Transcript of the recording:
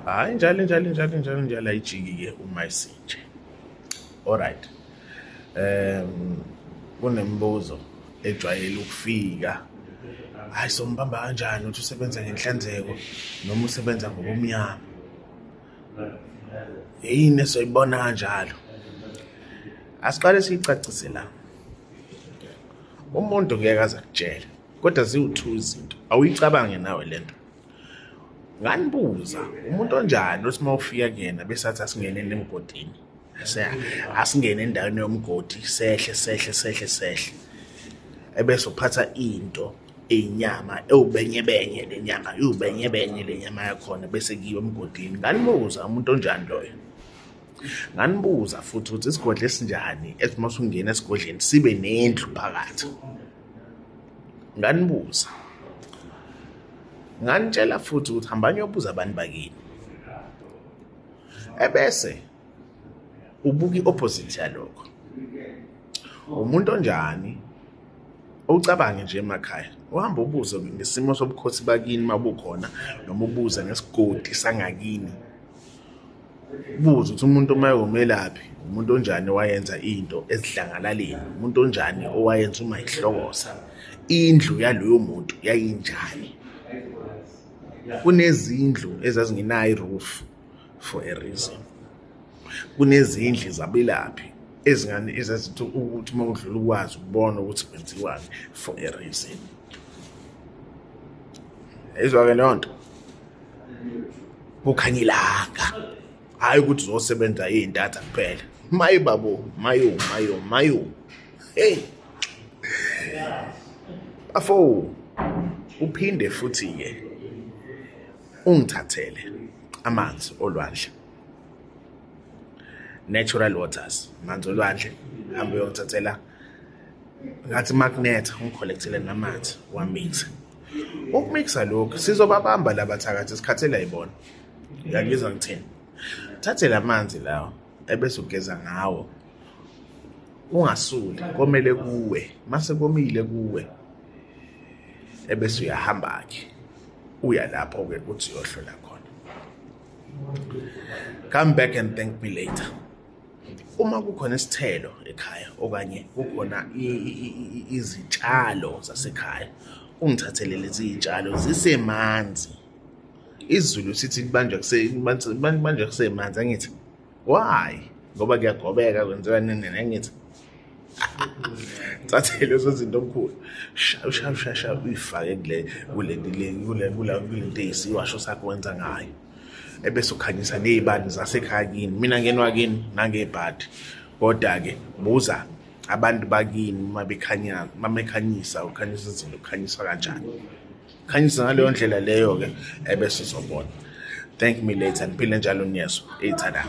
Hhayi, njalo njalo njalo njalo njalo, ayijiki-ke uma isinje. Alright, kunemibuzo ejwayele ukufika. Hayi, sombamba kanjani ukuthi usebenza ngenhlanzeko noma usebenza ngobumnyama? Yini esoyibona kanjalo? Asiqale siyicacise la. Umuntu ngeke aze akutshele, kodwa ziwu-two izinto awuyicabange nawe lento. Nganibuza umuntu onjani othi uma ufika kuyena bese athi asingeneni emgodini, asingene endaweni yomgodi, sehle sehle sehle sehle, ebese uphatha into eyinyama ewubenyebenye, le nyama iwubenyebenye, le nyama yakhona, bese kuyiwa emgodini. Nganibuza umuntu onjani loyo. Nganibuza futhi ukuthi isigodlo esinjani ethi uma usungena esigodleni sibe nendlu phakathi. Nganibuza, nganitshela futhi ukuthi hambani uyobuza abantu bakini, ebese ubuka i-opposite yalokho. Umuntu onjani ucabange nje emakhaya, uhamba ubuze ngesimo sobukhosi bakini mabukhona, noma ubuze ngesigodi sangakini, buza ukuthi umuntu uma ewumelaphi, umuntu onjani owayenza into ezidlangalaleni, umuntu onjani owayenza uma ihlokoza, indlu yaloyo muntu yayinjani. Kunezindlu ezazingenayo i-roof for a reason. Kunezindlu zabelaphi ezingane ezazithi ukuthi uma udlula ukwazi ukubona ukuthi kwenziwani for a reason. Izwa-ke leyo nto, kukhanya ilanga, hhayi ukuthi uzosebenza iy'ntatha kuphela. Maye babo, mayo mayo mayo, hey bafo. Uphinde futhi-ke ungithathele amanzi olwandle, natural waters, amanzi olwandle. Hambe uyongithathela, ngathi makunetha ungi-collectele namanzi, wa-mixa. Ukumixa lokhu, sizobabamba labathakathi, isikhathela yibona. Uyangizwa ngithini? Thathe la manzi lawo ebese ugeza ngawo, ungasuli, komele kuwe. Mase komile kuwe, ebese uyahamba-ke uya lapho-ke uthi uyohlola khona. Come back and thank me later. Uma kukhona isithelo ekhaya okanye kukhona izitshalo zasekhaya, ungithathele lezi iy'tshalo zisemanzi. Izulu sithi libanjwa kusemanzi, angithi? Why? Ngoba kuyagobeka, kwenziwa nini, angithi? Thathe lezo zinto omkhulu, shaya shaya shaya shaya, uyifake kule kule kule kule kule nto eyisiwasho sakho wenza ngayo, ebese ukhanyisa ney'bani zasekhaya kini. Mina ngenwa kini nangebhadi, kodwa-ke buza abantu bakini uma bekhanya, uma bekhanyisa, ukhanyisa izinto, kukhanyiswa kanjani? Khanyisa ngaleyo ndlela leyo-ke, ebese uzobona. Thank me later. Niphile njalo, niyezwa? Ithada.